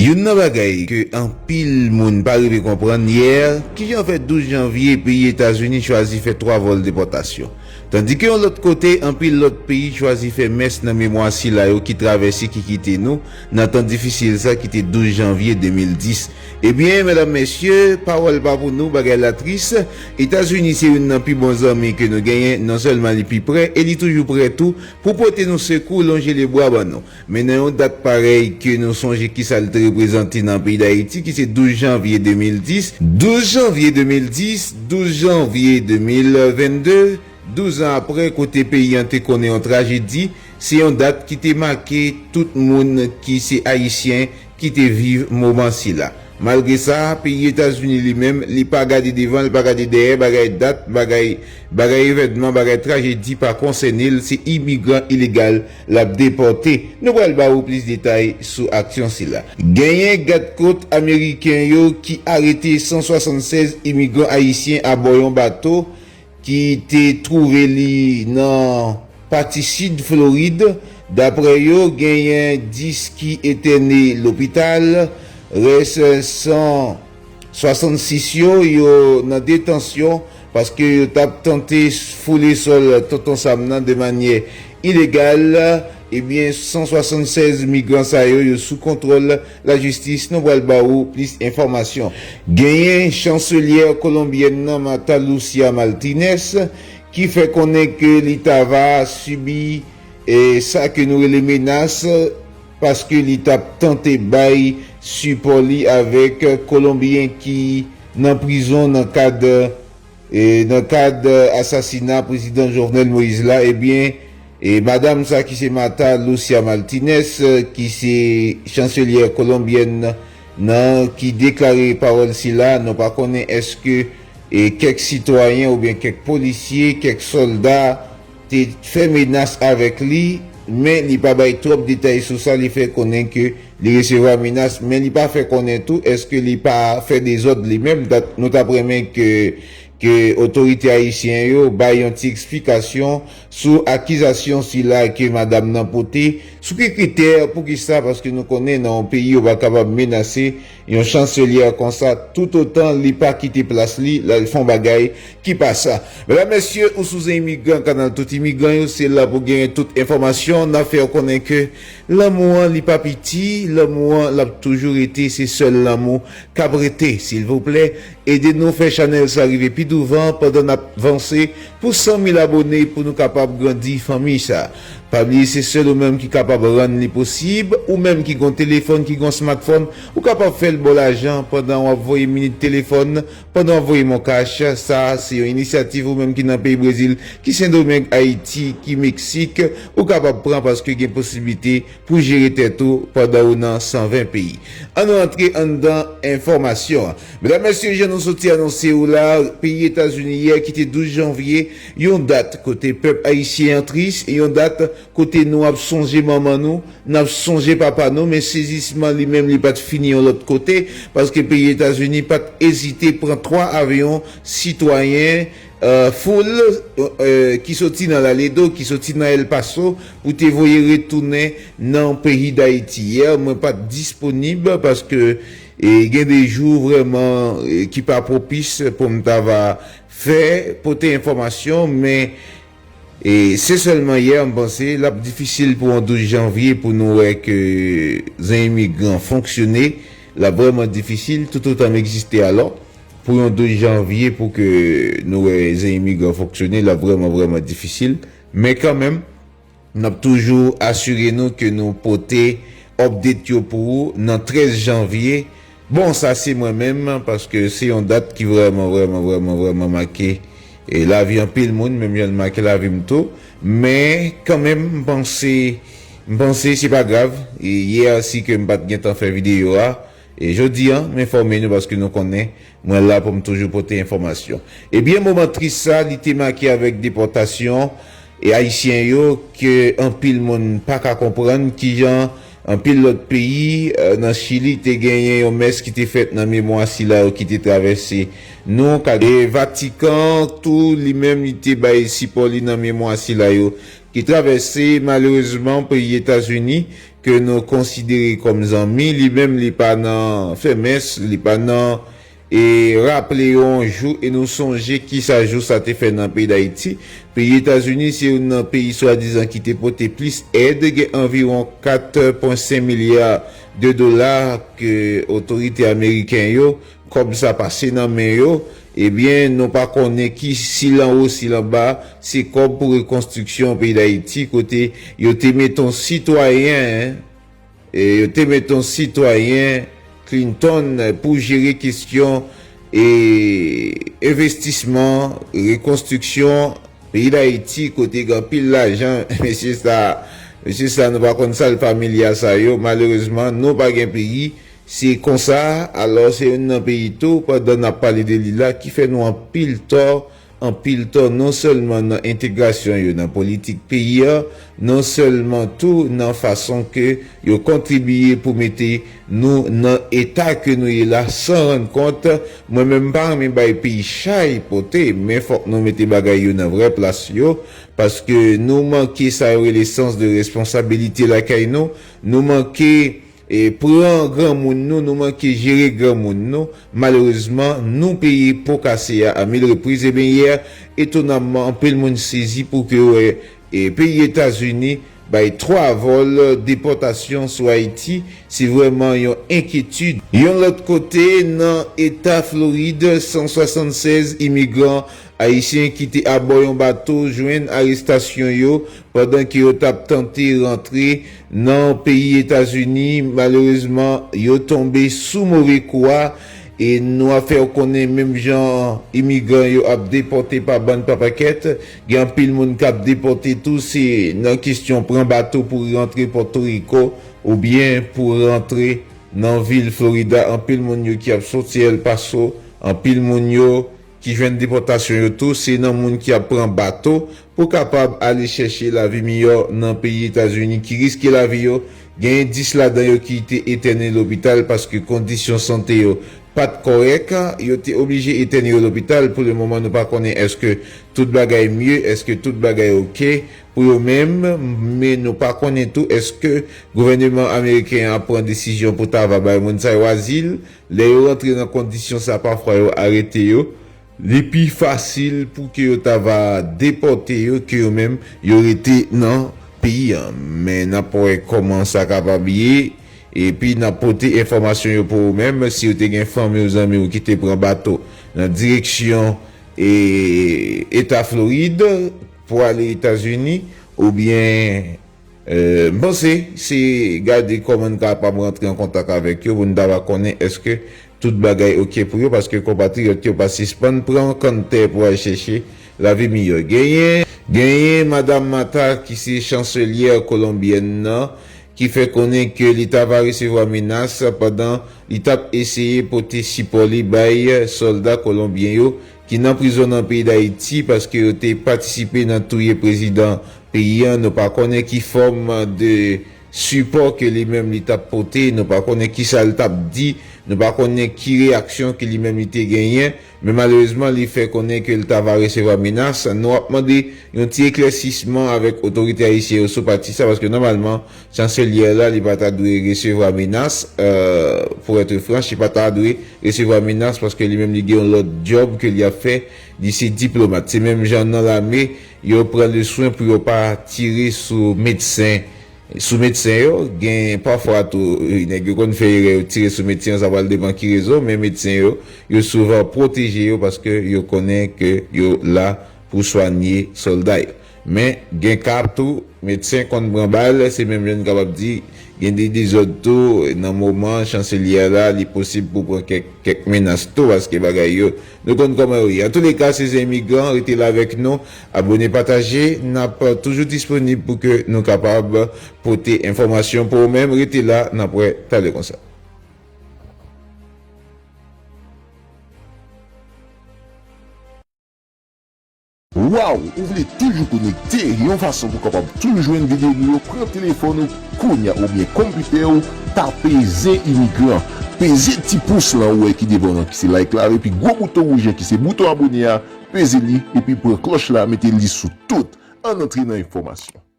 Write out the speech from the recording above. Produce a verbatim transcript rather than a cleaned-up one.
Youn nan bagay ke anpil moun pa rive konprann yè, kijan fè douz janvye peyi Etazini chwazi fè twa vòl depòtasyon. Tandike yon lòt kote, anpil lòt peyi chwazi fè mès nan memwa sila yo ki travèse, ki kite nou nan tan difisil sa ki te douz janvye de mil dis. Ebyen, medam, mesye, pawòl pa pou nou, bagay la tris. Etazini se youn nan pi bon zanmi ke nou genyen, non sèlman li pi prè, e li toujou prè tou pou pote nou sekou, lonje lebra ban nou. Men nan yon dat parèy ke nou sonje kisa l te reprezante nan peyi Dayiti, ki se douz janvye de mil dis, douz janvye de mil dis, douz janvye de mil vennde, douz an apre, kote peyi an te konnen yon trajedi, se yon dat ki te make tout moun ki se Ayisyen ki te viv moman sila. Malgre sa, peyi Etazini li menm, li pa gade devan, li pa gade dèyè, bagay dat, bagay, bagay evènman, bagay trajedi pa konsène l, se imigran ilegal l ap depòte. Nou pral ba ou plis detay sou aksyon sila. Genyen gadkòt ameriken yo ki arete san swasannsèz imigran ayisyen abò yon bato ki te twouve li nan pati sid Florid. Daprè yo, genyen dis ki entène lopital. Rès san swasannsis yo, yo nan detansyon paske yo t ap tante foule sòl Tonton Sam nan de manyè ilegal. Ebyen, san swasannsèz migran sa yo, yo sou kontwòl lajistis. Nou pral ba ou plis enfòmasyon. Genyen chanselyè kolonbyèn nan, Marta Lucía Martínez, ki fè konnen ke li ta va sibi, e, sa ke nou rele menas, paske li t ap tante bay sipò li avèk Kolonbyen ki nan prizon nan kad, e, nan kad asasina prezidan Jovenel Moïse la. Ebyen, e, madanm sa ki se Marta Lucía Martínez, e, ki se chanselyè kolonbyèn nan, ki deklare pawòl sila, nou pa konnen èske, e, kèk sitwayen oubyen kèk polisye, kèk sòlda te fè menas avèk li, men li pa bay twòp detay sou sa, li fè konnen ke li resevwa menas, men li pa fè konnen tou èske li pa fè dezòd li menm. Dat, nou t ap renmen ke, ke otorite ayisyen yo bay yon ti eksplikasyon sou akizasyon sila ke madanm nan pote, sou ki kritè, poukisa, paske nou konnen nan yon peyi yo pa kapab menase yon chanselyè konsa, toutotan li pa kite plas li, l al fè yon bagay ki pa sa. Medam, mesye, ou sou Zen Imigran, kanal tout imigran yo, se la pou genyen tout enfòmasyon. N ap fè w konnen ke lanmou an, li pa piti, lanmou an, l ap toujou rete, se sèl lanmou k ap rete. Silvouplè, ede nou fè chanèl sa rive pi douvan pandan n ap vanse pou san mil abone pou nou kapab grandi fanmi sa. Pa bliye, se sèl ou menm ki kapab rann li posib. Ou menm ki gon telefòn, ki gon smartphone, ou kapab fè l ba w lajan pandan w ap voye minit telefòn, pandan w ap voye MonCash. Sa a se yon inisyativ ou menm ki nan peyi Brezil, ki Sendomeng, Ayiti, ki Meksik, ou kapab pran paske gen posiblite pou jere tèt ou pandan ou nan san ven peyi. Ann nou antre anndan enfòmasyon an. Medam, mesye, jan nou soti anonse w la, peyi Etazini yè ki te douz janvye, yon dat kote pèp ayisyen an tris, yon dat kote nou ap sonje manman nou, n ap sonje papa nou, men sezisman li menm li pa t fini yon lòt kote, paske peyi Etazini pa t ezite pran twa avyon sitwayen, e, foul, e, ki soti nan Laredo, ki soti nan El Paso, pou te voye retounen nan peyi Dayiti. Yè, mwen pa t disponib paske, e, gen de jou vrèman, e, ki pa pwopis pou m ta va fè, pote enfòmasyon, men, e, se sèlman yè, m panse, l ap difisil pou yon douz janvye pou nou wè ke Zen Imigran fonksyone. L ap vrèman difisil, toutotan m egziste alò, pou yon douz janvye pou ke nou wè Zen Imigran fonksyone, l ap vrèman, vrèman difisil. Men kanmenm, n ap toujou asire nou ke nou pote update yo pou ou nan trèz janvye. Bon, sa se mwen menm, paske se yon dat ki vrèman, vrèman, vrèman, vrèman make, e, lavi anpil moun, menm jan l make lavi m tou. Men kanmenm, m panse, m panse se pa grav. E yè, si ke m pa t gentan fè videyo a, e jodi a, m enfòme nou paske nou konnen mwen la pou m toujou pote enfòmasyon. Ebyen, moman tris sa, li te make avèk depòtasyon e ayisyen yo ke anpil moun pa ka konprann kijan anpil lòt peyi, e, nan Chili te genyen yon mès ki te fèt nan memwa sila yo ki te travèse nou. Ka-, e Vatikan tou, li menm, li te bay sipò li nan memwa sila yo ki travèse, malerezman, peyi Etazini, ke nou konsidere kòm zanmi, li menm li pa nan fèmès, li pa nan, e raple yo yon jou, e nou sonje kisa jou sa te fè nan peyi Dayiti. Peyi Etazini se youn nan peyi swadizan ki te pote plis èd, gen anviwon kat pwen senk milya de dola ke otorite ameriken yo, kòb sa pase nan men yo, ebyen, nou pa konnen ki, si l anwo, si l anba, se kòb pou rekonstriksyon peyi Dayiti, kote yo te mete yon sitwayen, e yo te mete yon sitwayen Clinton pou jere kesyon, e envestisman, rekonstriksyon peyi Dayiti, kote gen anpil lajan, mesye sa, mesye sa, nou pa konn sa l fa milya sa yo, malerezman, nou pa gen peyi, se konsa, alò, se youn nan peyi tou, pandan n ap pale de li la, ki fè nou anpil tò, anpil tò, non sèlman nan entegrasyon yo nan politik peyi a, non sèlman tou nan fason ke yo kontribiye pou mete nou nan eta ke nou ye la, san rann kont. Mwen menm, m pa renmen bay peyi chay pote, men fòk nou mete bagay yo nan vrè plas yo, paske nou manke sa yo rele sans de responsabilite lakay nou, nou manke, e, pran granmoun nou, nou manke jere granmoun nou. Malerezman, nou peye po kase a, a mil repriz. Ebyen, yè, etonamman, anpil moun sezi pou ke yo wè, e, peyi Etazini bay twa vòl depòtasyon sou Ayiti. Se vrèman yon enkyetid. Yon lòt kote, nan eta Florid, san swasannsèz imigran ayisyen ki te abò yon bato jwenn arestasyon yo pandan ke yo t ap tante rantre nan peyi Etazini. Malerezman, yo tonbe sou move kou a, e nou ap fè w konnen, menm jan imigran yo ap depòte pa bann pa pakèt, gen anpil moun k ap depòte tou, se nan kesyon pran bato pou rantre Pòtoriko oubyen pou rantre nan vil Florida. Anpil moun yo ki ap soti El Paso, anpil moun yo ki jwenn depòtasyon yo tou, se nan moun ki ap pran bato pou kapab ale chèche lavi miyò nan peyi Etazini, ki riske lavi yo. Genyen dis ladan yo ki te etène lopital paske kondisyon sante yo pa t kòrèk. Yo te oblije etène yo lopital. Pou le moman, nou pa konnen èske tout bagay mye, èske tout bagay oke pou yo menm, men nou pa konnen tou èske gouvèneman ameriken an ap pran desizyon pou ta va bay moun sa yo azil. Lè yo rantre nan kondisyon sa, pafwa yo arete yo. Li pi fasil pou ke yo ta va depòte yo ke yo menm yo rete nan peyi an. Men n ap wè kòman sa kapab ye, epi n ap pote enfòmasyon yo pou ou menm. Si w te gen fanmi w, zanmi w ki te pran bato nan direksyon, e, eta Florid pou ale Etazini, oubyen, e, m panse se gade kòman n kapab rantre an kontak avèk yo pou n ta va konnen èske tout bagay oke pou yo, paske konpatriyòt yo pa sispann pran kanntè pou al chèche lavi miyò. Genyen, genyen Madam Mata, ki se chanselyè kolonbyèn nan, ki fè konnen ke li ta va resevwa menas pandan li t ap eseye pote sipò li bay sòlda kolonbyen yo ki nan prizon nan peyi Dayiti, paske yo te patisipe nan touye prezidan peyi an. Nou pa konnen ki fòm de sipò ke li menm li t ap pote, nou pa konnen kisa l t ap di, nou pa konnen ki reyaksyon ke li menm li te genyen, men malerezman, li fè konnen ke l ta va resevwa menas. Nou ap mande yon ti eklèsisman avèk otorite ayisyen yo sou pati sa, paske nòmalman, chanselyè la, li pa ta dwe resevwa menas, e, pou èt franch, li pa ta dwe resevwa menas, paske li menm li gen yon lòt djòb ke li ap fè, li se diplomat. Se menm jan nan lame, yo pran le swen pou yo pa tire sou medsen, sou medsen yo. Gen pafwa tou, e, nèg yo konn fè erè, yo tire sou medsen yo, sa pral depann ki rezon, men medsen yo, yo souvan pwoteje yo paske yo konnen ke yo la pou swanye sòlda yo. Men gen ka tou, medsen konn pran bal, se menm jan n kapab di, gen de dezòd tou. Nan moman chanselyè la, li posib pou pran kèk, kèk menas tou, paske bagay yo, nou konn kòman yo ye. Antouleka, se zen imigran, rete la avèk nou, abone, pataje, n ap toujou disponib pou ke nou kapab pote enfòmasyon pou ou menm. Rete la, n ap wè talè konsa. Waw, ou vle toujou konekte? Yon fason pou w kapab toujou jwenn videyo nou yo, pran telefòn ou kounye a oubyen konpitè w, tape Zen Imigran. Peze ti pous lan ou wè ki devan w lan ki se like la, epi gwo bouton wouj lan ki se bouton abone a, peze li, epi pran klòch la, mete li sou tout. Ann antre nan enfòmasyon.